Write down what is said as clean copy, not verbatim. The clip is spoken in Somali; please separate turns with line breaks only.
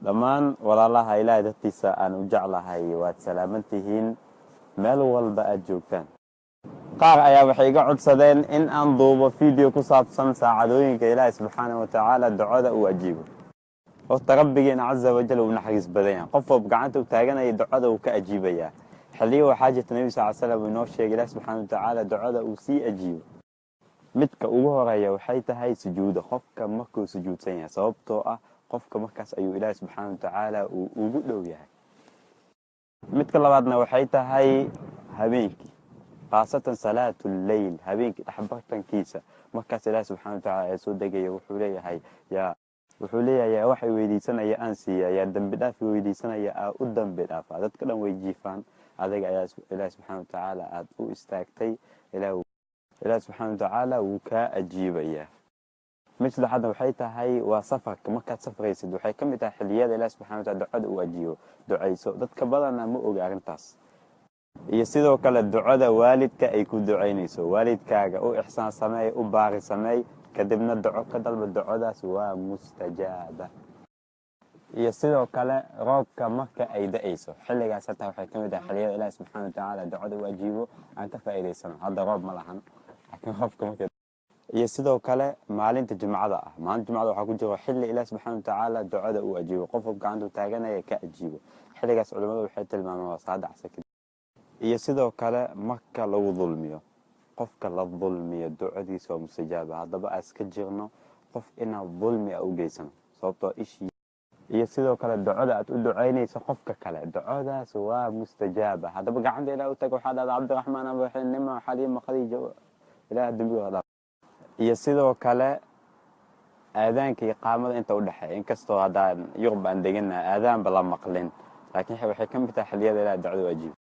Dhammaan walaalaha Ilaahay dartiisa aan u jeclahay, waad salaaman tihiin meel walba aad joogtaan. Qaar ayaa waxay iga codsadeen in aan duubo video ku saabsan saacadooyinka Ilaahay subxaana wa tacaala ducada uu ajiibo. Horta Rabbigeena caza wajal uu naxariis badan yahay, qof walba gacanta u taaganaya ducada uu ka ajiibayaa. Xilliyo waxaa jirta Nebi sal slam uu inoo sheegay Ilahi subxaana wa tacaala ducada uu sii ajiibo. Midka ugu horeeya waxay tahay sujuuda, qofka markuu sujuudsan yahay, sababtoo ah qofka markaas ayuu Ilaahi subxaana wa tacaala uu ugu dhow yahay. Midka labaadna waxay tahay habeenkii, khaasatan salaatu lleyl, habeenkii dhexbartankiisa. Markaas Ilaahi subxana wa tacala ayaa soo degaya, wuxuu leeyahay yaa, wuxuu leeyahay yaa waxay weydiisanaya aan siiya, yaa dembi dhaaf weydiisanaya aa u dembi dhaafa. Dadka dhan way jiifaan, adiga ayaa Ilaahi subxana wa tacaala aada u istaagtay, Ilaahi subxana wa tacaala wuu kaa ajiibayaa. Mid saddexaadna waxay tahay waa safarka. Markaad safraysid waxay ka mid tahay xilliyada Ilahi subxana wa tacala ducada uu ajiibo. Ducayso, dadka badana ma oga arrintaas. Iyo sidoo kale ducada waalidka ay ku ducaynayso. Waalidkaaga u ixsaan sameey, u baari sameey, kadibna duco ka dalba, ducadaas waa mustajaaba. Iyo sidoo kale roobka marka ay da-ayso, xilligaas hataa waxay ka mid tahay xilliyada Ilaahi subxana wa tacaala ducada u ajiibo. Aan ka faa'iidaysano. Hadda roob ma lahan, laakiin roobka marka. Iyo sidoo kale maalinta Jumcada ah, maalinta Jumcada waxaa ku jiro xilli Ilahi subxana wa tacaala ducada uu ajiibo, qof gacanta u taaganaya ka ajiibo. Xilligaas culimadu waxay tilmaamaan waa salaada casar kadib. Iyo sidoo kale marka lagu dulmiyo, qofka la dulmiyo ducadiisa waa mustajaaba. Haddaba aan iska jirno qof inaad dulmi a u geysano, sababtoo ishii. Iyo sidoo kale ducada aad u ducaynayso qofka kale, ducadaas waa mustajaaba. Haddaba gacanta Ilah u taga, waxaa dhahda Cabdiraxmaan, Abuxinima, Xaliima, Khadiija, Ilaah dembigooda dhaaf. Iyo sidoo kale aadaanka iyo qaamada inta udhexeeya, inkastoo haddaan Yurub aan deganaha aadaanba la maqlin, laakiin waxay ka mid tahay xilliyada Ilaah ducada u ajiibo.